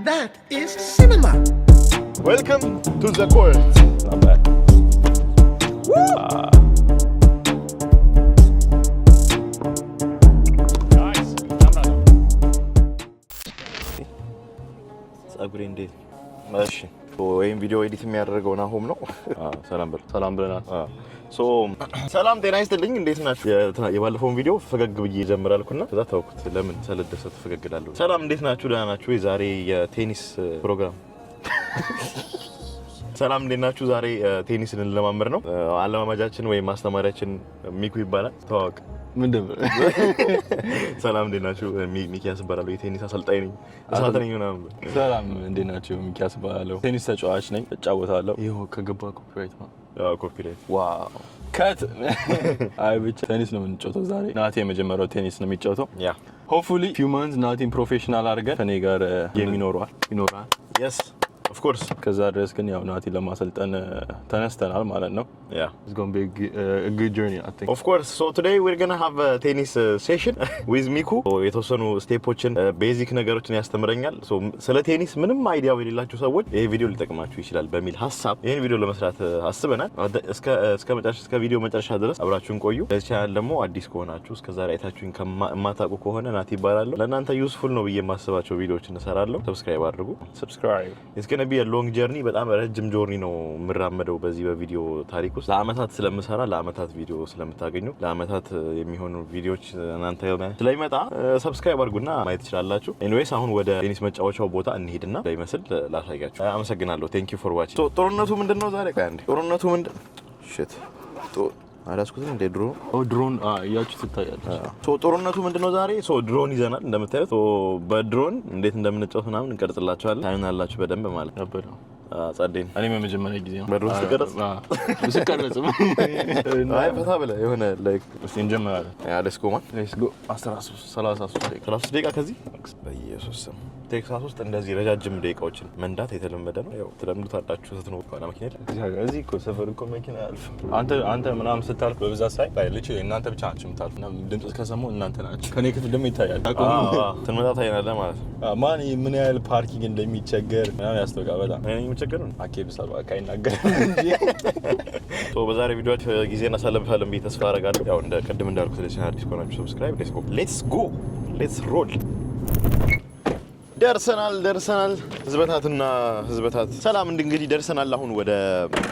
That is cinema. Welcome to the court. Not bad. Nice. ያምራል። ጸጉሬ እንዴት? እሺ፣ ወይም ቪዲዮ edit የሚያደርገው ናሆም ነው። ሰላም በል። ሰላም ብለናል። So ሰላም ጤና ይስጥልኝ። እንዴት ናችሁ? የባለፈውን ቪዲዮ ፈገግ ብዬ ጀምራልኩና ከዛ ተውኩት። ለምን ስለደሰት ፈገግ እላለሁ። ሰላም፣ እንዴት ናችሁ? ደህና ናችሁ? ዛሬ የቴኒስ ፕሮግራም። ሰላም፣ እንዴት ናችሁ? ዛሬ ቴኒስ ልንለማመድ ነው። አለማማጃችን ወይም ማስተማሪያችን ሚኩ ይባላል። ተዋወቅ። ምንድን ነው? ሰላም፣ እንዴት ናችሁ? ሚኪያስ እባላለሁ። የቴኒስ አሰልጣኝ ነኝ። እሳት ነኝ ምናምን። ሰላም፣ እንዴት ናችሁ? ሚኪያስ እባላለሁ። ቴኒስ ተጫዋች ነኝ፣ እጫወታለሁ። ይኸው ከገባ copyright ነው። Copyright. Wow, cut። አይ ብቻ ቴኒስ ነው የምንጫወተው ዛሬ። ናቲ የመጀመሪያው ቴኒስ ነው የሚጫወተው። Hopefully few months ናቲን professional አድርገን ከኔ ጋር game ይኖረዋል ይኖራል። Yes, of course. ከዛ ድረስ ግን ያው ናቲ ለማሰልጠን ተነስተናል ማለት ነው። It's gonna be a good journey, I think. Of course. So today we're gonna have tennis session with ሚኩ። የተወሰኑ step ኦችን፣ basic ነገሮችን ያስተምረኛል። So ስለ ቴኒስ ምንም idea ው የሌላችሁ ሰዎች ይሄ ቪዲዮ ሊጠቅማችሁ ይችላል በሚል ሀሳብ ይህን ቪዲዮ ለመስራት አስበናል። እስከ መጨረሻ፣ እስከ ቪዲዮ መጨረሻ ድረስ አብራችሁን ቆዩ። ለዚህ ቻናል ደግሞ አዲስ ከሆናችሁ፣ እስከዛሬ አይታችሁኝ የማታውቁ ከሆነ ናቲ እባላለሁ። ለእናንተ useful ነው ብዬ የማስባቸው ቪዲዮዎች እንሰራለሁ። Subscribe አድርጉ። Subscribe. It's gonna be long journey። በጣም ረጅም journey ነው የምራመደው በዚህ በቪዲዮ ታሪክ ውስጥ። ለአመታት ስለምሰራ፣ ለአመታት ቪዲዮ ስለምታገኙ፣ ለአመታት የሚሆኑ ቪዲዮዎች እናንተ ስለሚመጣ subscribe አድርጉና ማየት ትችላላችሁ። Anyways፣ አሁን ወደ ቴኒስ መጫወቻው ቦታ እንሂድና ይመስል ላሳያችሁ። አመሰግናለሁ። Thank you for watching። ጦርነቱ ምንድን ነው ዛሬ? ቆይ አንዴ። ጦርነቱ ምንድን? Shit፣ አልያዝኩትም እንደ ድሮ። ድሮን እያችሁ ትታያለች። ጦርነቱ ምንድነው ዛሬ? ድሮን ይዘናል እንደምታዩት። በድሮን እንዴት እንደምንጫወት ምናምን እንቀርጽላችኋለን። ታዩናላችሁ በደንብ ማለት ነው። ነበር። ጸዴን። እኔም የመጀመሪያ ጊዜ ነው። በድሮን ስትቀርጽ? ስቀረጽም። አይ ፈታ ብለህ የሆነ like እስኪ እንጀምራለን። Yeah, let's go, man. Let's go። 13 33 ደቂቃ። 33 ደቂቃ ከዚህ። በኢየሱስ ስም፣ ቴክሳስ ውስጥ እንደዚህ ረጃጅም ደቂቃዎችን መንዳት የተለመደ ነው። ያው ትለምዱታላችሁ ስትኖሩ። ከሆነ መኪና የለም። እዚህ እኮ ሰፈር እኮ መኪና አያልፍም። አንተ ምናምን ስታልፍ በብዛት ሳይ ላይ ልጅ እናንተ ብቻ ናችሁ የምታልፉ እና ድምፅ ከሰሙ እናንተ ናችሁ። ከኔ ክፍል ደግሞ ይታያል። ስንመጣ ታይናለህ ማለት ነው። ማን ምን ያህል parking እንደሚቸገር ምናምን ያስታውቃል በጣም። እኔ ነኝ የምቸገረው። አኬ ብሳል በቃ አይናገርም እንጂ። በዛሬ ቪዲዮ ጊዜ እናሳልፋለን ብዬ ተስፋ አደርጋለሁ። ያው እንደ ቅድም እንዳልኩት ለቻናል አዲስ ከሆናችሁ subscribe። Let's go, let's go, let's roll። ደርሰናል፣ ደርሰናል። ህዝበታትና ህዝበታት ሰላም። እንግዲህ ደርሰናል። አሁን ወደ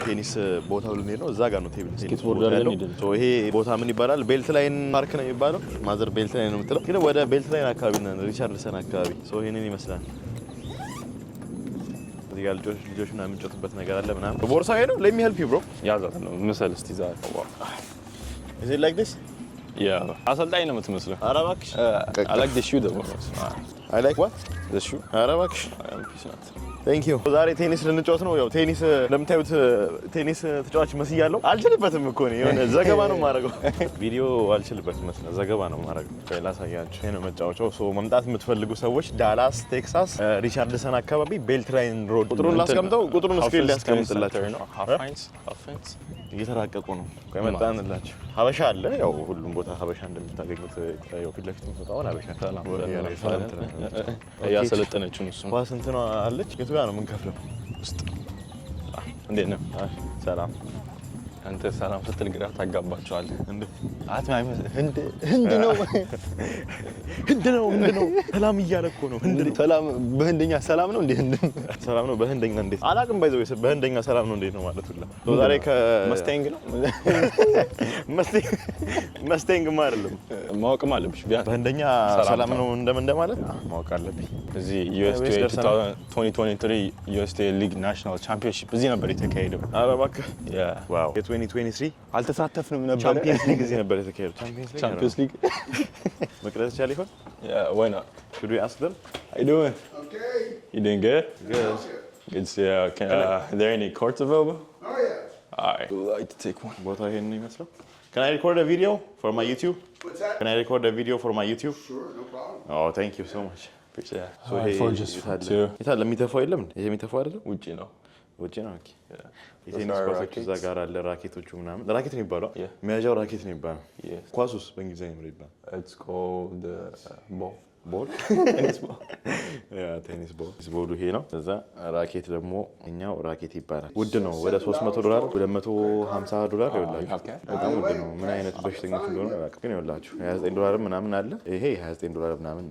ቴኒስ ቦታው ልንሄድ ነው። እዛ ጋር ነው table ቴኒስ Skateboard ቦታ አድርገን ያለው። ሄድን። So ይሄ ቦታ ምን ይባላል? Beltline Park ነው የሚባለው። ማዘር Beltline ነው የምትለው፣ ግን ወደ Beltline አካባቢ ነን፣ ሪቻርድሰን አካባቢ። So ይሄንን ይመስላል። እዚህ ጋር ልጆች ምናምን የሚጫወቱበት ነገር አለ ምናምን። ቦርሳው ነው። Let me help you, bro. ያዛት ነው ምሰል እስቲ ዛሬ። Is it like this? Yeah, አሰልጣኝ ነው የምትመስለው። ኧረ እባክሽ። I like the shoe ደግሞ። I like what? The shoe. ኧረ እባክሽ። Peace ናት። Thank you። ዛሬ ቴኒስ ልንጫወት ነው። ያው ቴኒስ እንደምታዩት ቴኒስ ተጫዋች መስያለሁ። አልችልበትም እኮ እኔ የሆነ ዘገባ ነው የማደርገው። ቪዲዮ አልችልበትም መስለ ዘገባ ነው የማደርገው። ቆይ ላሳያችሁ። ይሄ ነው መጫወቻው። So መምጣት የምትፈልጉ ሰዎች ዳላስ ቴክሳስ ሪቻርድሰን አካባቢ Beltline Road። ቁጥሩን ላስቀምጠው፣ ቁጥሩን screen ሊያስቀምጥላችሁ። እየተራቀቁ ነው። ቆይ መጣንላችሁ። ሀበሻ አለ። ያው ሁሉም ቦታ ሀበሻ እንደምታገኙት ያው ፊት ለፊት የምትወጣውን ሀበሻ ሰላም። ሰላም ትላለች። እያሰለጠነችው እሱ። ኳስ እንትኗ አለች። የቱ ጋር ነው የምንከፍለው? ውስጥ። እንዴት ነው? ሰላም። አንተ ሰላም ስትል ግራ ታጋባቸዋለህ። እንዴ? ህንድ ህንድ ነው። ህንድ ነው፣ ህንድ ነው። ሰላም እያለ እኮ ነው። ህንድ ነው። ሰላም በህንደኛ ሰላም ነው እንዴ? ህንድ ሰላም ነው በህንደኛ እንዴት አላውቅም። By the way በህንደኛ ሰላም ነው እንዴት ነው ማለት ሁላ ዛሬ ከ መስቴንግ ነው። መስቴንግማ አይደለም። ማወቅም አለብሽ ቢያንስ። በህንደኛ ሰላም ሰላም ነው እንደምን እንደማለት ማወቅ አለብኝ። እዚህ USTA ወይስ ደርሰናል? 2023 USTA League National Championship እዚህ ነበር የተካሄደው። ኧረ እባክህ። Yeah. Wow፣ የ2023 አልተሳተፍንም ነበር። Champions League እዚህ ነበር የተካሄደው። Champions League Champions League. መቅረጽ ይቻል ይሆን? Yeah, why not? Should we ask them? How you doing? Okay. You doing good? Good. Good to see you. Are there any courts available? Oh yeah. All right. Would like to take one. ቦታው ይሄንን ይመስለው። Can I record a video for my YouTube? What's that? Can I record a video for my YouTube? Sure, no problem. Oh, thank you so much. Appreciate it. So ይሄ For just የት አለ? two. የት አለ? የሚተፋው የለም እንዴ? ይሄ የሚተፋው አይደለም? ውጪ ነው። ውጪ ነው። Okay። Yeah. የቴኒስ Those are ኳሶች እዛ rackets. ጋር አለ፣ racket ኦቹ ምናምን። Racket ነው የሚባለው? Yeah. መያዣው racket ነው የሚባለው። Yes. ኳሱስ በእንግሊዝኛ ምን ይባላል? It's called ball. Ball. Tennis ball. Yeah, tennis ball. Ball ኡ ይሄ ነው። እዛ racket ደግሞ እኛው racket ይባላል። ውድ ነው። ወደ 300 ዶላር፣ 250 ዶላር ይኸውላችሁ። በጣም ውድ ነው። ምን አይነት በሽተኞች እንደሆነ አላውቅም። ግን ይኸውላችሁ 29 ዶላር ምናምን አለ። ይሄ 29 ዶላር ምናምን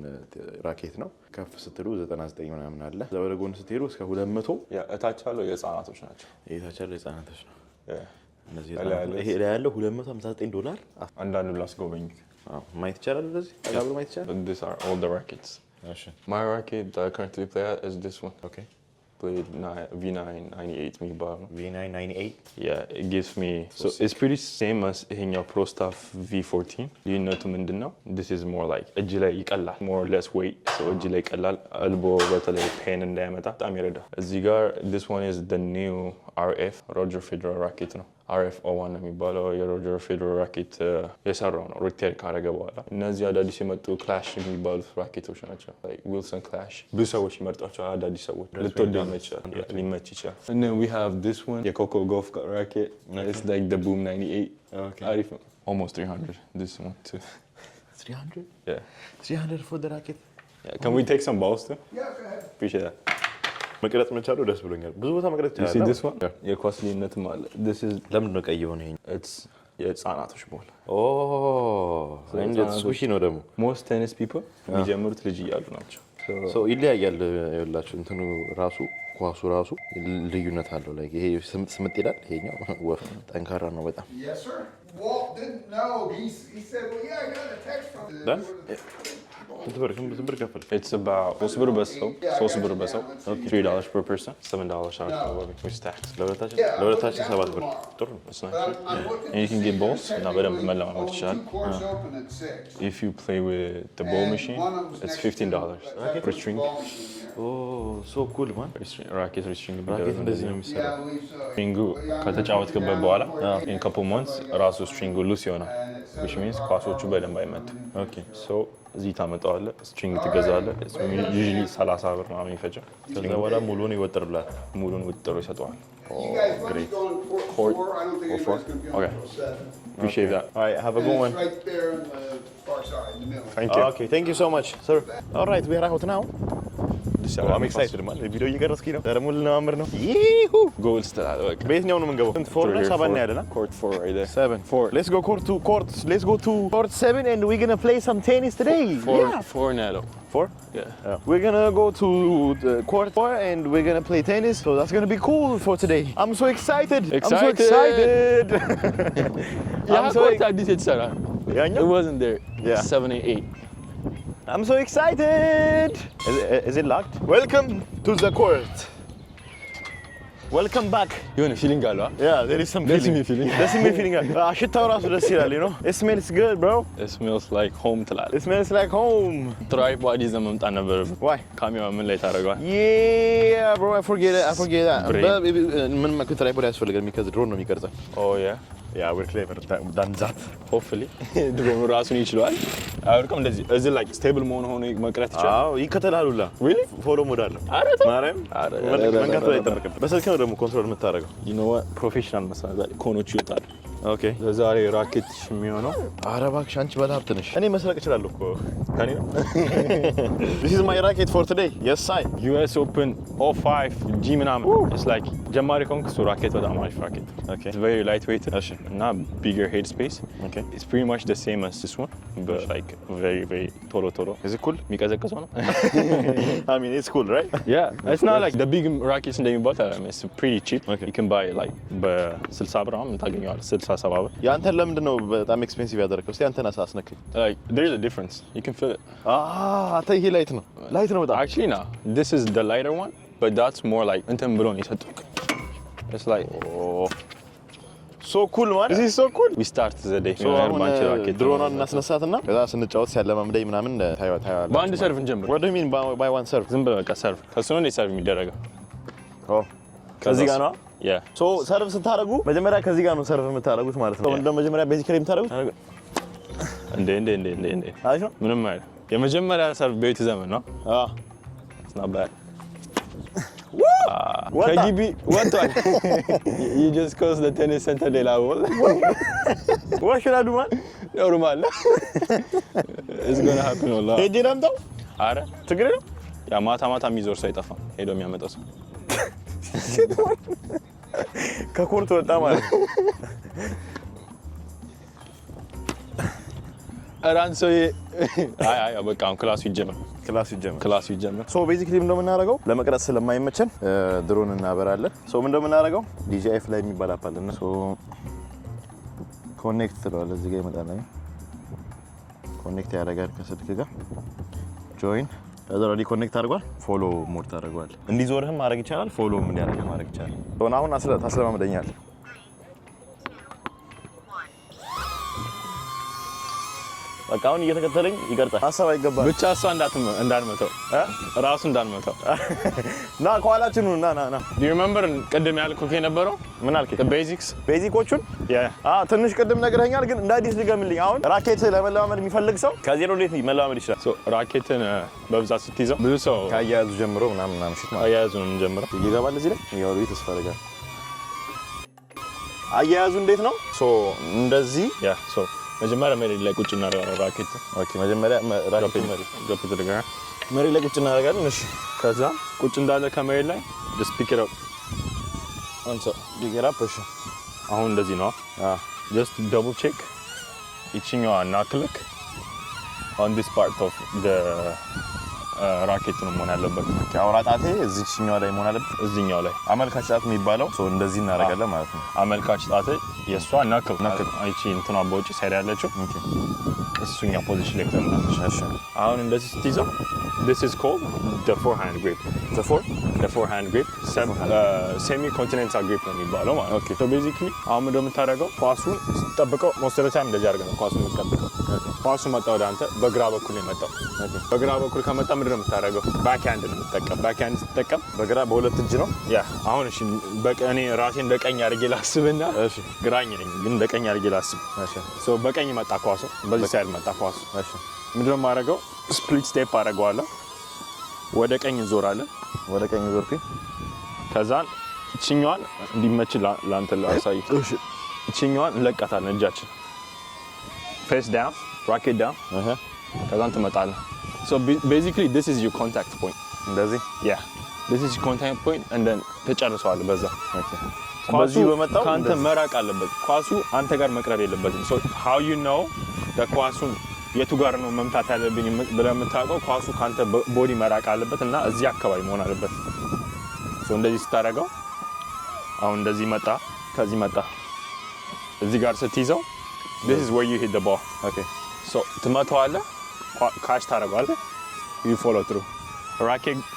racket ነው። ከፍ ስትሉ 99 ምናምን አለ። እዛ ወደ ጎን ስትሄዱ እስከ 200። Yeah, እታች ያለው የህፃናቶች ናቸው። የታች ያለው የህፃናቶች ነው። እነዚህ እላይ ህፃናት ያሉት? ይሄ ላይ ያለው 259 ዶላር። አንዳንዱ ላስጎበኝ። አዎ፣ ማየት ይቻላል። እንደዚህ ጠጋ ብሎ ማየት ይቻላል። These are all the rackets. እሺ። My racket that I currently play at is this one. Blade 9, V9 98 የሚባለው ነው። V998. Yeah, it gives me, so it's pretty same as ይሄኛው Pro Staff V14። ልዩነቱ ምንድን ነው? This is more like እጅ ላይ ይቀላል፣ more less weight, so እጅ ላይ ይቀላል። Elbow በተለይ pain እንዳያመጣ በጣም ይረዳል። እዚህ ጋር this one is the new RF Roger Federer racket ነው። RF 01 ነው የሚባለው። የሮጀር ፌዴረር racket የሰራው ነው retire ካረገ በኋላ። እነዚህ አዳዲስ የመጡ Clash የሚባሉት racket ኦች ናቸው። Wilson Clash ብዙ ሰዎች ይመርጧቸዋል። አዳዲስ ሰዎች ልትወደው ይችላል፣ ሊመች ይችላል። And then we have this one, የኮኮ ጎፍ racket. It's like the Boom 98. አሪፍ ነው። Almost 300, this one too. 300? Yeah. 300 for the racket? Yeah, can we take some balls too? Yeah, go ahead. Appreciate that. መቅረጽ መቻሉ ደስ ብሎኛል። ብዙ ቦታ መቅረጽ You see ይቻላል። this one? የኳስ ልዩነትም አለ። This is ለምንድን ነው ቀይ የሆነ ይሄኛው? It's የህፃናቶች ball. Oh, እንዴት squishy ነው ደግሞ። Most tennis people የሚጀምሩት ልጅ እያሉ ናቸው። So ይለያያል። ይኸውላችሁ እንትኑ ራሱ ኳሱ ራሱ ልዩነት አለው። Like ይሄ ስምጥ ስምጥ ይላል፣ ይሄኛው ወፍ ጠንካራ ነው በጣም። Yes, sir. Walt didn't know. He said, "Well, yeah, I got a text from the." Done? ስንት ብር ከፈልክ? It's about 3 ብር በሰው፣ 3 ብር በሰው፣ $3 per person, $7 አካባቢ with tax. ለሁለታችን 7 ብር ጥሩ ነው። It's nice, right? And you can get balls እና በደንብ መለማመድ ይችላል። If you play with the ball machine, it's $15 per string. Oh, so cool, man. Racket restring. Racket እንደዚህ ነው የሚሰራው። String ኡ ከተጫወትክበት በኋላ in couple months ራሱ string ኡ loose ይሆናል፣ which means ኳሶቹ በደንብ አይመቱም። So እዚህ ታመጣዋለህ፣ string ትገዛለህ። Usually 30 ብር ምናምን ይፈጃል። ከዛ በኋላ ሙሉን ይወጥርላል። ሙሉን ውጥሮ ይሰጠዋል። You guys, why don't you go on court Court four? I don't think or four? anybody's gonna be on Okay. until 7. Appreciate that. All right, have a And good it's one. right there on the far side, in the middle. Thank you. Okay, thank you so much, sir. All right, we are out now. I'm excited, man. ቪዲዮ እየቀረጽኩኝ ነው። ደግሞ ልንለማመድ ነው። ይሁ። ጎል ስትላለህ በቃ። በየትኛው ነው የምንገባው? ስንት four ነው? ሰባት ነው ያለና Court four right there. Seven. Four. Let's go court two. Court. Let's go to court seven, and we're gonna play some tennis today. Four, Yeah. four ነው ያለው። Four. Yeah. We're gonna go to the court four and we're gonna play tennis. So that's gonna be cool for today. I'm so excited. I'm so Excited. Excited. ያ I'm so court አዲስ የተሰራ ነው። ያኛው? It wasn't there. Yeah. 7 8 8. I'm so excited. Is it locked? Welcome to the court. Welcome back. የሆነ feeling አለው። Yeah, there is some ደስ feeling. የሚል feeling. ደስ የሚል feeling አለ። Ah, ሽታው ራሱ ደስ ይላል። It smells good, bro. It smells like home ትላለህ። It smells like home. Tripod ይዘህ መምጣት ነበረብህ። Why? ካሜራ ምን ላይ ታደርገዋል? Yeah, bro, I forget it. I forget that. Brain. ምን tripod ያስፈልጋል? Because ድሮን ነው የሚቀርጸው። Oh yeah. Yeah, we're clever than that. Hopefully ድሮኑ ራሱን ይችለዋል። አይወድቅም። እንደዚህ እዚህ ላይ stable መሆን ሆኖ መቅረት ይችላል። አዎ፣ ይከተላል ሁላ። Really? Follow mode አለው። ኧረ ተው። ማርያም ኧረ መንካት ላይ አይጠበቅም። በስልክ ነው ደግሞ control የምታደርገው። You know what? Professional መሰለህ ዛሬ cone ኦቹ ይወጣሉ። Okay. ለዛሬ racket የሚሆነው ኧረ እባክሽ አንቺ ባለሀብት ነሽ። እኔ መስረቅ እችላለሁ እኮ። ከኔ ነው። This is my racket for today. Yes, I. US Open 05 G ምናምን። It's like ጀማሪ ከሆንክ እሱ racket በጣም አሪፍ racket። It's very lightweight እና bigger head space. It's pretty much the same as this one, but like very very ቶሎ ቶሎ Is it cool? የሚቀዘቅዘው ነው። I mean, it's cool, right? Yeah, it's not like the big rackets እንደሚባሉት አይደለም። It's pretty cheap. You can buy like በ60 ብር ምናምን ታገኘዋለህ። 60 70 ብር። የአንተን ለምንድን ነው በጣም expensive ያደረገው? እስቲ አንተን አስነካኝ። Like there's a difference. You can feel it. አንተ ይሄ light ነው፣ light ነው በጣም። Actually, no. This is the lighter one, but that's more like እንትን ብሎ ነው የሰጡት። It's like So cool, man. This is so cool. We start the day. So አሁን ባንቺ racket ድሮኗን እናስነሳትና ከዛ ስንጫወት ሲያለማምደኝ ምናምን ታየዋለህ። በአንድ serve እንጀምር። What do you mean by one serve? ዝም ብለህ በቃ serve። ከሱ ነው እንዴ serve የሚደረገው? Oh, ከዚህ ጋር ነው። Yeah. So serve ስታደርጉ መጀመሪያ ከዚህ ጋር ነው serve የምታደርጉት ማለት ነው። ምንድነው መጀመሪያ basically የምታደርጉት? እንዴ እንዴ እንዴ እንዴ እንዴ! አሪፍ ነው። ምንም አይደል። የመጀመሪያ serve ቤት ዘመን ነው። አዎ። It's not bad. ወጣ። ከግቢ ወጥቷል። You just caused the tennis center ሌላ ball. What should I do, man? Normal. It's gonna happen a lot. ሄጄ ላምጣው? አረ ችግር የለም። Yeah፣ ማታ ማታ የሚዞር ሰው አይጠፋም፣ ሄዶ የሚያመጣው ሰው። ከ court ወጣ ማለት ነው። ኧረ አንድ ሰውዬ፣ አይ አይ፣ በቃ አሁን class ኡ ይጀምር። Class ኡ ይጀምር። Class ኡ ይጀምር። So basically እንደምናደርገው ለመቅረጽ ስለማይመቸን ድሮን እናበራለን። So ምን እንደምናደርገው DJI Fly የሚባል app አለና so connect ትለዋለህ። እዚህ ጋር ይመጣል። Connect ያደርጋል ከስልክ ጋር join። ከዛ already connect አድርጓል። Follow mode ታደርገዋለህ። እንዲዞርህም ማድረግ ይቻላል። Follow ም እንዲያደርግህ ማድረግ ይቻላል። አሁን ታስለማምደኛለህ። በቃ አሁን እየተከተለኝ ይቀርጻል። ሀሳብ አይገባም። ብቻ እሷ እንዳንመተው፣ ራሱ እንዳንመተው። ና ከኋላችን ሁን። ና ና ና። Do you remember ቅድም ያልኩህ የነበረው? ምን አልከኝ? The basics? Basic ኦቹን? Yeah. ትንሽ ቅድም ነግረኸኛል፣ ግን እንደ አዲስ ድገምልኝ። አሁን racket ለመለማመድ የሚፈልግ ሰው ከዜሮ እንዴት መለማመድ ይችላል? So racket ን በብዛት ስትይዘው ብዙ ሰው ከአያያዙ ጀምሮ ምናምን ምናምን shit ማለት አያያዙ ነው የምንጀምረው። ይገባል። እዚህ ላይ ይገባል ብዬ ተስፋ አደርጋለሁ። አያያዙ እንዴት ነው? So እንደዚህ። Yeah, so መጀመሪያ መሬት ላይ ቁጭ እናደርጋለን racket። Okay፣ መጀመሪያ racket መሬት Drop it to መሬት ላይ ቁጭ እናደርጋለን። እሺ። ከዛ ቁጭ እንዳለ ከመሬት ላይ just pick it up፣ አንሳው። Pick it up፣ እሺ። አሁን እንደዚህ ነው። Just double check ይችኛዋ knuckle ክ on this part of the racket ነው መሆን ያለበት። አውራ ጣቴ እዚህኛው ላይ መሆን አለበት። እዚህኛው ላይ። አመልካች ጣት የሚባለው so እንደዚህ እናደርጋለን ማለት ነው። አመልካች ጣት የእሷ knuckle Knuckle። ይቺ እንትኗ በውጭ side ያለችው Okay። እሱኛው position ላይ ትሆናለች። እሺ። አሁን እንደዚህ ስትይዘው this is called the forehand grip. The fore The forehand grip፣ semi continental grip ነው የሚባለው ማለት ነው። Okay። So basically አሁን ምንድን ነው የምታደርገው? ኳሱን ስትጠብቀው most of the time እንደዚህ አድርገህ ነው ኳሱን የምትጠብቀው። ኳሱ መጣ ወደ አንተ፣ በግራ በኩል ነው የመጣው። በግራ በኩል ከመጣ ምንድን ነው የምታደርገው? Backhand ነው የምትጠቀም። Backhand ስትጠቀም በግራ በሁለት እጅ ነው። Yeah፣ አሁን እሺ እኔ ራሴን እንደ ቀኝ አድርጌ ላስብና እሺ። ግራኝ ነኝ ግን እንደ ቀኝ አድርጌ ላስብ። እሺ። So በቀኝ መጣ ኳሱ፣ በዚህ side መጣ ኳሱ። እሺ። ምንድን ነው የማደርገው? Split step አደርገዋለሁ። ወደ ቀኝ እንዞራለን። ወደ ቀኝ ዞርኩኝ። ከዛን እችኛዋን እንዲመች ለአንተ ላሳይ። እሺ። እችኛዋን እንለቃታለን። እጃችን face down፣ racket down። እህ ከዛን ትመጣለህ። So basically this is your contact point. እንደዚህ። Yeah, this is contact point and then ትጨርሰዋለህ በዛ። Okay። ኳሱ በዚሁ በመጣው ከአንተ እንደዚህ። መራቅ አለበት። ኳሱ አንተ ጋር መቅረብ የለበትም። So how you know ኳሱን የቱ ጋር ነው መምታት ያለብኝ ብለህ የምታውቀው ኳሱ ከአንተ body መራቅ አለበት እና እዚህ አካባቢ መሆን አለበት። So እንደዚህ ስታደርገው አሁን እንደዚህ መጣ፣ ከዚህ መጣ፣ እዚህ ጋር ስትይዘው this is where you hit the ball. Okay. So ትመታዋለህ፣ catch ታደርገዋለህ፣ you follow through.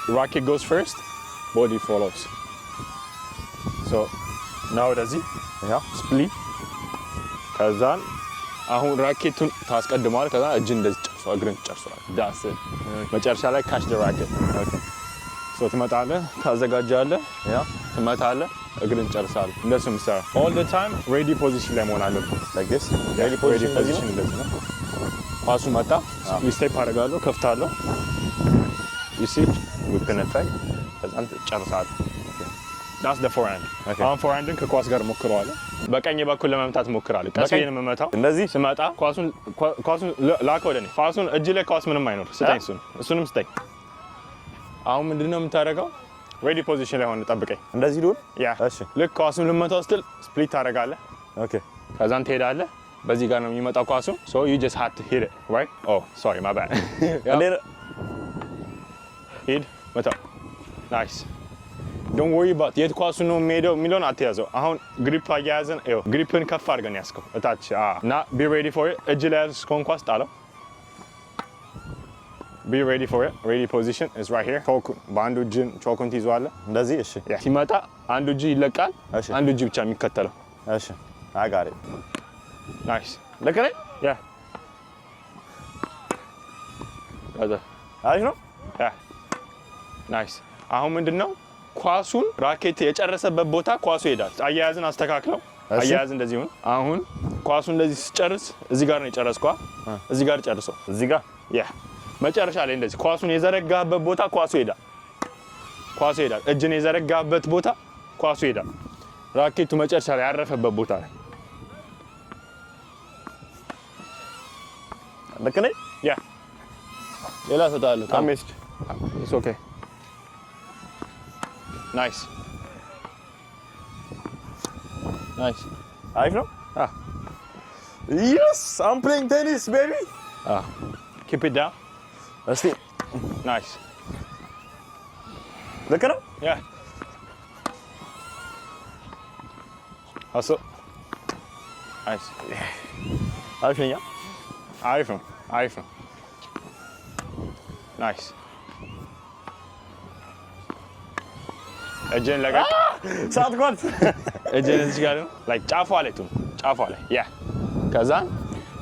Racket goes first, body follows. So now ወደዚህ ያው split፣ ከዛን አሁን racket ኡን ታስቀድመዋል። ከዛ እጅ እንደዚህ ጨርሷል፣ እግርን ጨርሷል። That's መጨረሻ ላይ catch the racket. Okay. So ትመጣለህ፣ ታዘጋጃለህ፣ ያው ትመታለህ፣ እግርን ጨርሳለህ። እንደሱ የምትሰራው all the time ready position ላይ መሆን አለብህ። Like this, ready position እንደዚህ ነው። Position እንደዚህ ነው። ኳሱ መጣ፣ split step አደርጋለሁ፣ ከፍታለሁ። You see whipping effect፣ ከዛን ጨርሳለህ። That's the forehand. Okay. አሁን forehand ን ከኳስ ጋር ሞክረዋለሁ። በቀኝ በኩል ለመምታት ሞክራለሁ። ቀስ በቀኝ? ብዬ ነው የምመታው። እንደዚህ? ስመጣ ኳሱን ላከ ወደ እኔ። ኳሱን እጅ ላይ ኳስ ምንም አይኖር፣ ስጠኝ፣ እሱን እሱንም ስጠኝ። አሁን ምንድን ነው የምታደርገው? Ready position ላይ ሆነ ጠብቀኝ። እንደዚህ ልሁን? Yeah. እሺ። ልክ ኳሱን ልመታው ስትል split ታደርጋለህ። Okay. ከዛን ትሄዳለህ። በዚህ ጋር ነው የሚመጣው ኳሱ። So you just have to hit it, right? Oh, sorry, my bad. እንዴ ነው? ሂድ መታው። Nice. Don't worry about የት ኳሱ ነው የሚሄደው የሚለውን አትያዘው። አሁን grip አያያዝን ይኸው፣ grip ን ከፍ አድርገን ያዝከው እታች እና be ready for it። እጅ ላይ ያዝከውን ኳስ ጣለው። Be ready for it. Ready position is right here። Chalk ኡን በአንዱ እጅን chalk ኡን ትይዘዋለህ። እንደዚህ፣ እሺ። ሲመጣ አንዱ እጅ ይለቃል፣ እሺ። አንዱ እጅ ብቻ የሚከተለው። እሺ፣ I got it. Nice. ልክ ነኝ? Yeah፣ ያዘ። አሪፍ ነው። Yeah, nice። አሁን ምንድን ነው ኳሱን racket የጨረሰበት ቦታ ኳሱ ይሄዳል። አያያዝን አስተካክለው። እሺ። አያያዝ እንደዚህ ይሁን። አሁን ኳሱ እንደዚህ ስጨርስ እዚህ ጋር ነው የጨረስኳ። እዚህ ጋር ጨርሰው። እዚህ ጋር? Yeah፣ መጨረሻ ላይ እንደዚህ ኳሱን የዘረጋበት ቦታ ኳሱ ይሄዳል። ኳሱ ይሄዳል። እጅን የዘረጋበት ቦታ ኳሱ ይሄዳል። Racket ኡ መጨረሻ ላይ ያረፈበት ቦታ ላይ። ልክ ነኝ? Yeah. ሌላ እሰጥሃለሁ። I missed. It's okay. Nice, nice. አሪፍ ነው። Yes, I'm playing tennis, baby. Keep it down. እስቲ። Nice. ልክ ነው። Yeah, hustle. Nice. አሪፍ ነኝ። አሪፍ ነው፣ አሪፍ ነው። Nice. እጅን ለቀቅ። ሳትኳት። እጅን እዚህ ጋር ነው፣ like ጫፏ ላይ ትሁን፣ ጫፏ ላይ፣ yeah። ከዛን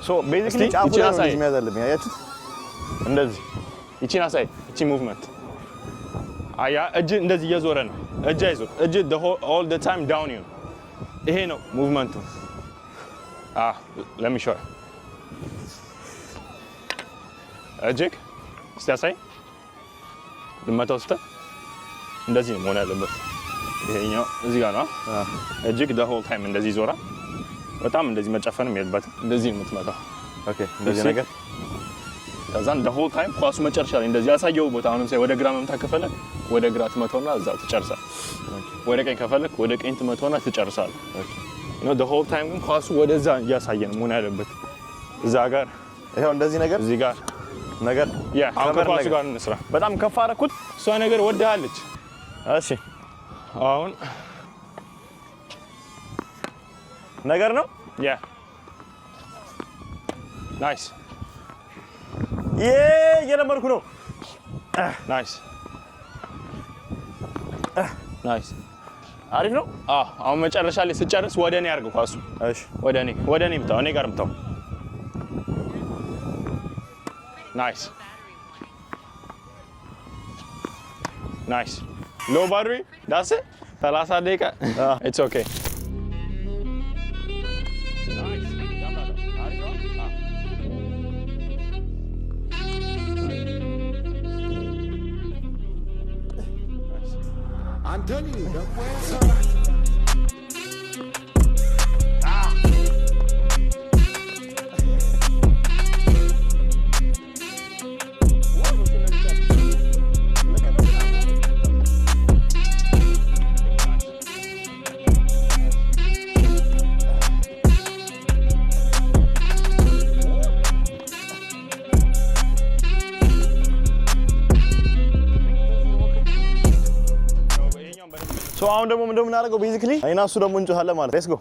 So basically እስቲ ጫፉ ይቺን ላይ ነው አሳይ። እንደዚህ መያዝ አለብኝ። አያችሁት? እንደዚህ። ይቺን አሳይ፣ ይቺ movement አያ፣ እጅ እንደዚህ እየዞረ ነው። እጅ አይዞር፣ እጅ all the time down ይሁን። ይሄ ነው movement ኡ። Let me show። እጅግ እስቲ አሳይ። ልመታው ስትል እንደዚህ ነው መሆን ያለበት። ይሄኛው እዚህ ጋር ነው። እጅግ the whole time እንደዚህ ይዞራል። በጣም እንደዚህ መጨፈንም የለበትም። እንደዚህ ነው የምትመታው። Okay፣ እንደዚህ ነገር። ከዛን the whole time ኳሱ መጨረሻ ላይ እንደዚህ ያሳየው ቦታ፣ አሁንም ሳይ ወደ ግራ መምታት ከፈለግ ወደ ግራ ትመታውና እዛው ትጨርሳለህ። ወደ ቀኝ ከፈለግ ወደ ቀኝ ትመታውና ትጨርሳለህ። The whole time ግን ኳሱ ወደዛ እያሳየ ነው መሆን ያለበት። እዛ ጋር። ይኸው እንደዚህ ነገር። እዚህ ጋር። ነገር። Yeah፣ አሁን cover ከኳሱ ነገር። ጋር እንስራ። በጣም ከፍ አደረኩት። እሷ ነገር ወድሃለች። እሺ። አሁን ነገር ነው። Yeah, nice. ይሄ እየለመድኩ ነው። Nice, nice. አሪፍ ነው። አዎ፣ አሁን መጨረሻ ላይ ስጨርስ ወደ እኔ አድርገው ኳሱ። እሺ። ወደ እኔ ምታው፣ እኔ ጋር ምታው። Nice, nice. Low battery, that's it. 30 ደቂቃ፣ it's okay. Nice. አሪፍ ነው። አዎ። I'm telling you, the way So አሁን ደግሞ ምንድነው የምናደርገው? Basically እኔና እሱ ደግሞ እንጮሃለን ማለት። Let's go.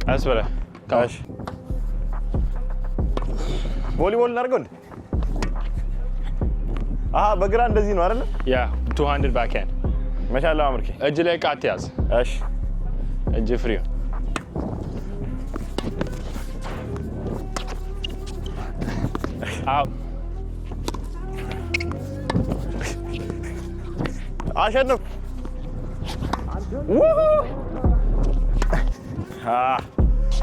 ቀስ ብለህ። እሺ፣ ቮሊቦል እናድርገው እንዴ? አሀ፣ በግራ እንደዚህ ነው አይደለ? Yeah, 200 backhand. መቻለሁ አምርኬ። እጅ ላይ ዕቃ አትያዝ። እሺ። እጅ free። አዎ። አሸንፍ።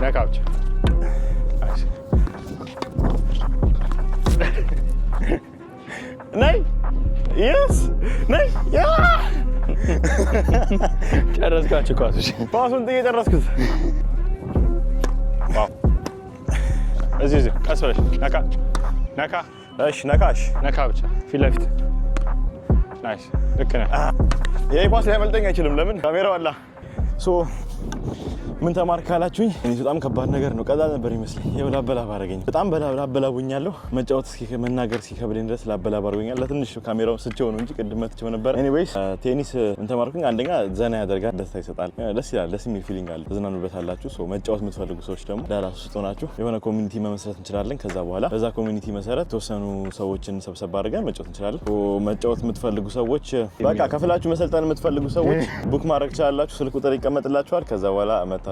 ነካ ብቻ። Nice. ነይ፣ yes፣ ነይ፣ yeah. ጨረስካቸው ኳሶች። ኳሱን ጥዬ ጨረስኩት። Wow። እዚህ እዚህ ቀስ ብለሽ ነካ ነካ። እሺ፣ ነካሽ። ነካ ብቻ ፊት ለፊት። Nice፣ ልክ ነህ። ይሄ ኳስ ሊያመልጠኝ አይችልም። ለምን? ካሜራው አላ። So ምን ተማርክ ካላችሁኝ፣ እኔ በጣም ከባድ ነገር ነው። ቀላል ነበር ይመስለኝ። ይኸው ላበላብ አደረገኝ። በጣም ላበላቡኛለሁ። መጫወት እስኪ መናገር እስኪከብደኝ ድረስ ላበላብ አድርጎኛል። ለትንሽ ካሜራውን ስቼው ነው እንጂ ቅድም መትቼው ነበር። Anyways፣ ቴኒስ ምን ተማርኩኝ? አንደኛ ዘና ያደርጋል፣ ደስታ ይሰጣል። ደስ ይላል። ደስ የሚል feeling አለ። ተዝናኑበታላችሁ። So መጫወት የምትፈልጉ ሰዎች ደግሞ ዳላስ ውስጥ ሆናችሁ የሆነ community መመስረት እንችላለን። ከዛ በኋላ በዛ community መሰረት የተወሰኑ ሰዎችን ሰብሰብ አድርገን መጫወት እንችላለን። So መጫወት የምትፈልጉ ሰዎች፣ በቃ ከፍላችሁ መሰልጠን የምትፈልጉ ሰዎች book ማድረግ ትችላላችሁ። ስልክ ቁጥር ይቀመጥላችኋል። ከዛ በኋላ መታችሁ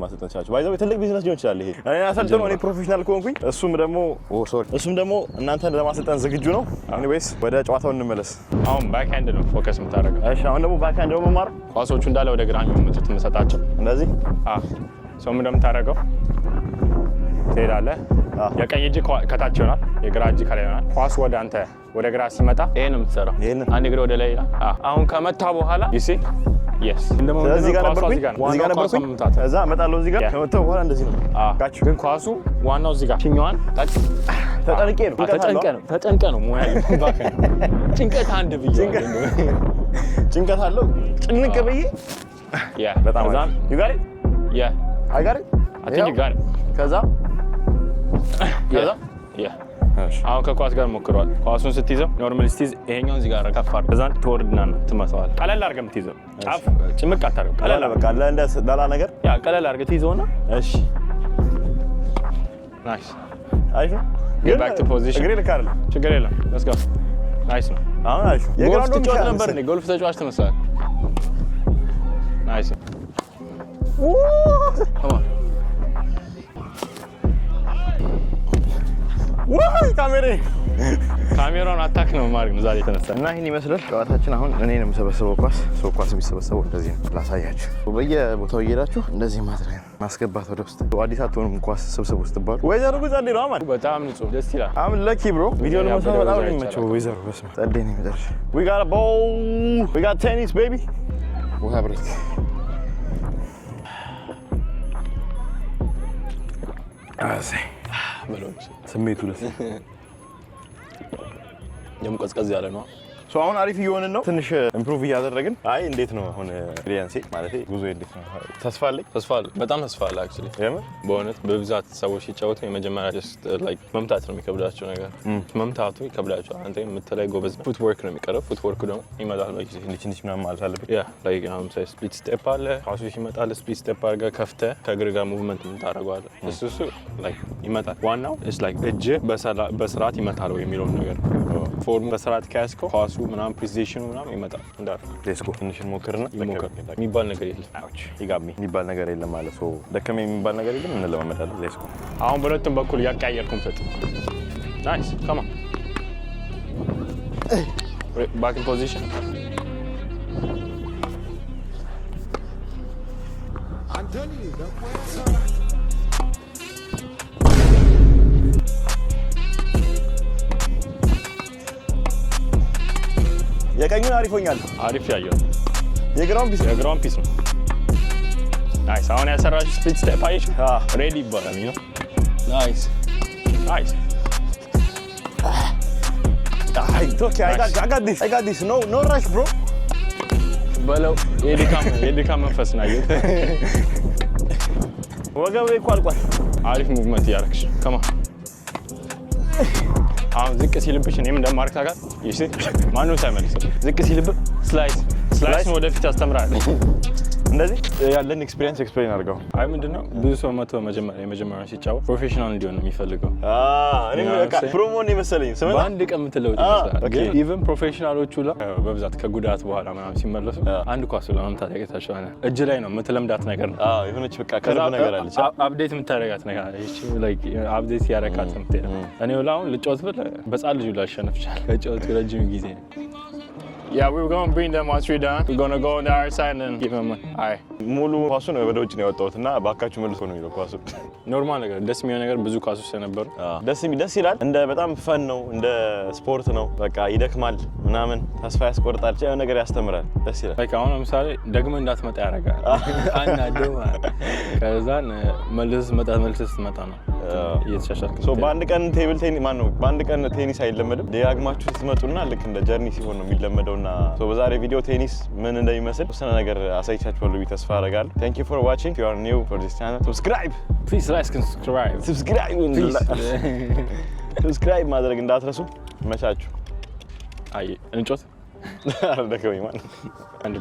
ማሰልጠን ትችላላችሁ። By the way ትልቅ ቢዝነስ ሊሆን ይችላል ይሄ። እኔ አሰልጥኖ እኔ professional ከሆንኩኝ እሱም ደግሞ፣ oh sorry፣ እሱም ደግሞ እናንተን ለማሰልጠን ዝግጁ ነው። Anyways፣ ወደ ጨዋታው እንመለስ። አሁን backhand ነው focus የምታደርገው። እሺ፣ አሁን ደግሞ backhand ደግሞ መማር። ኳሶቹ እንዳለ ወደ ግራ ነው የምትት የምሰጣቸው። እንደዚህ። So ምንድን ነው የምታደርገው? ትሄዳለህ። የቀኝ እጅ ከታች ይሆናል፣ የግራ እጅ ከላይ ይሆናል። ኳሱ ወደ አንተ ወደ ግራ ሲመጣ ይሄ ነው የምትሰራው። ይሄንን? አንድ እግር ወደ ላይ ይላል። አዎ። አሁን ከመታ በኋላ you see, yes። እዚህ ጋር ነበርኩኝ፣ እዚህ ጋር ነበርኩኝ። ከዛ እመጣለሁ እዚህ ጋር። ከመጣሁ በኋላ እንደዚህ ነው። አዎ። ጋችሁ። ግን ኳሱ ዋናው እዚህ ጋር ችኛዋን ጠቅ ተጨንቄ ነው። ተጨንቀ ነው፣ ተጨንቀ ነው ሙያ። ጭንቀት አንድ ብዬ ጭንቀት አለው። ጭንቅ ብዬ በጣም you got it. Yeah. I got it. I think you got it. ከዛ ከዛ Yeah, አሁን ከኳስ ጋር ሞክረዋል። ኳሱን ስትይዘው normally ስትይዝ ይሄኛውን እዚህ ጋር ከፍ አድርገህ ከዛን ትወርድና ነው ትመታዋለህ። ቀለል አድርገህ የምትይዘው ጫፍ ጭምቅ አታደርገው። ቀለል በቃ እንደ ላላ ነገር። Yeah, ቀለል አድርገህ ትይዘውና እሺ። Nice. አሪፍ ነው። Get back to position. እግሬ ልክ አይደለም። ችግር የለም። Let's go. Nice ነው። አሁን አሪፍ ነው። ጎልፍ የግራው እንደውም ትጫወት ይሻላል ነበር መሰለኝ። እንዴ? ጎልፍ ተጫዋች ትመስላለህ። Nice. Come on. ውይ ካሜሬ! ካሜራውን attack ነው ማድረግ ነው ዛሬ የተነሳ። እና ይህን ይመስላል ጨዋታችን። አሁን እኔ ነው የምሰበስበው ኳስ። ሰው ኳስ የሚሰበሰበው እንደዚህ ነው። ላሳያችሁ። በየቦታው እየሄዳችሁ እንደዚህ ማድረግ ነው፣ ማስገባት ወደ ውስጥ። አዲስ አትሆኑም ኳስ ስብስብ ውስጥ ባሉ። ወይዘሮ ግን ጸዴ ነው አማን። በጣም ንጹህ፣ ደስ ይላል። I'm lucky, bro. ቪዲዮ ለመስራት በጣም ነው ያበደ የሚመቸው weather. ወይዘሮ። በስመ አብ፣ ጸዴ ነው የመጨረሻ። We got a ball, we got tennis, baby. ውሃ break. በለው እንጂ። ስሜቱ ደስ ደግሞ ቀዝቀዝ ያለ ነው። So አሁን አሪፍ እየሆንን ነው። ትንሽ improve እያደረግን። አይ እንዴት ነው አሁን experience ኤ? ማለት ጉዞ እንዴት ነው? ተስፋ አለኝ። ተስፋ አለ፣ በጣም ተስፋ አለ actually። የምር። በእውነት በብዛት ሰዎች ሲጫወቱ የመጀመሪያ just like መምታት ነው የሚከብዳቸው ነገር። መምታቱ ይከብዳቸዋል። አንተ የምትላይ ጎበዝ ነው። Footwork ነው የሚቀረው። Footwork ደግሞ ይመጣል በጊዜ። ትንሽ ትንሽ ምናምን ማለት አለብኝ። Yeah, like አሁን ምሳሌ split step አለ። ኳሱ ሲመጣል split step አድርገህ ከፍተህ ከእግር ጋር movement የምታደርገው አለ። እሱ like ይመጣል። ዋናው it's like እጅህ በስርዓት ይመታል ወይ የሚለውን ነገር form ኡ በስርዓት ከያዝከው ኳሱ ምናምን precision ኑ ምናምን ይመጣል እንዳለ። Let's go፣ ትንሽ እንሞክርና ይሞክር የሚባል ነገር የለም። Ouch ይጋሚ የሚባል ነገር የለም አለ። So ደከመኝ የሚባል ነገር የለም። እንለማመዳለን። Let's go. አሁን በሁለቱም በኩል እያቀያየርኩ ምሰጥ። Nice, come on, back in position. I'm telling you, that way. የቀኙን አሪፍ ሆኛለሁ። አሪፍ ያየው። የግራውን peace። የግራውን peace ነው። Nice። አሁን ያሰራችሁ split step አየሽ? አዎ። Ready ይባላል ነው። Nice, nice. አይ okay, I got this, I got this. No, no rush, bro. በለው፣ የድካም መንፈስ ነው ያየሁት። ወገቤ እኮ አልቋል። አሪፍ movement እያደረግሽ፣ come on። አሁን ዝቅ ሲልብሽ እኔም እንደማርክ ታውቃለህ። ይሽ ማንም ሳይመልሰው ዝቅ ሲልብህ slice, slice ን ወደፊት ያስተምራል። እንደዚህ ያለን experience explain አድርገው። አይ ምንድነው፣ ብዙ ሰው መቶ መጀመሪያ የመጀመሪያውን ሲጫወት professional እንዲሆን ነው የሚፈልገው። እኔም በቃ pro መሆን የመሰለኝ ስመጣ በአንድ ቀን የምትለውጥ ይመስላል። Okay። ግን even professional ኦቹ ላ በብዛት ከጉዳት በኋላ ምናምን ሲመለሱ አንድ ኳስ ለመምታት ያቅታቸዋል። እጅ ላይ ነው የምትለምዳት ነገር ነው። አዎ፣ የሆነች በቃ curve ነገር አለች። Update የምታደርጋት ነገር አለች። Like update ያረካት ነው የምትሄደው። እኔ ሁላ አሁን ልጫወት ብል በጻን ልጁ ላሸነፍ ይችላል። ከጫወት ረጅም ጊዜ ነው። Yeah, we're gonna bring them once we're done. We're gonna go on the other side and give them a... Alright. ሙሉ ኳሱን ወደ ውጭ ነው ያወጣሁት እና ባካችሁ መልሶ ነው የሚለው ኳሱ። Normal ነገር፣ ደስ የሚሆን ነገር ብዙ ኳሶች ስለነበሩ። ደስ ይላል። እንደ በጣም fun ነው፣ እንደ ስፖርት ነው። በቃ ይደክማል ምናምን፣ ተስፋ ያስቆርጣል፣ ብቻ የሆነ ነገር ያስተምራል። ደስ ይላል። Like አሁን ለምሳሌ ደግመህ እንዳትመጣ ያደርጋል። አናደው ማለት ከዛን መልሰህ ስትመጣ ነው እየተሻሻልክ So የምትሄደው። በአንድ ቀን table tennis ማን ነው፣ በአንድ ቀን ቴኒስ አይለመድም። ደጋግማችሁ ስትመጡና ልክ እንደ journey ሲሆን ነው የሚለመደውና so በዛሬ ቪዲዮ ቴኒስ ምን እንደሚመስል ተወሰነ ነገር አሳይቻችኋለሁ ብዬ ተስፋ አደርጋለሁ። Thank you for watching. You are new for this channel, subscribe. Please like and subscribe. Subscribe. Please. Subscribe ማድረግ እንዳትረሱ። መቻችሁ። አይ እንጮት። አልደከመኝ ማለት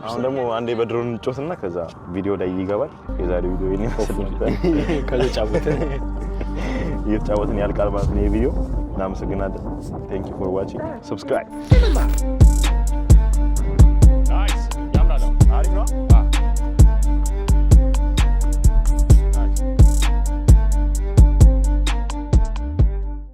አሁን ደግሞ አንዴ በድሮን እንጮትና ከዛ ቪዲዮ ላይ ይገባል። የዛሬው ቪዲዮ ይሄን ይመስል ነበር። ከተጫወትን እየተጫወትን ያልቃል ማለት ነው ይሄ ቪዲዮ። እናመሰግናለን። Thank you for watching. Subscribe. Cinema.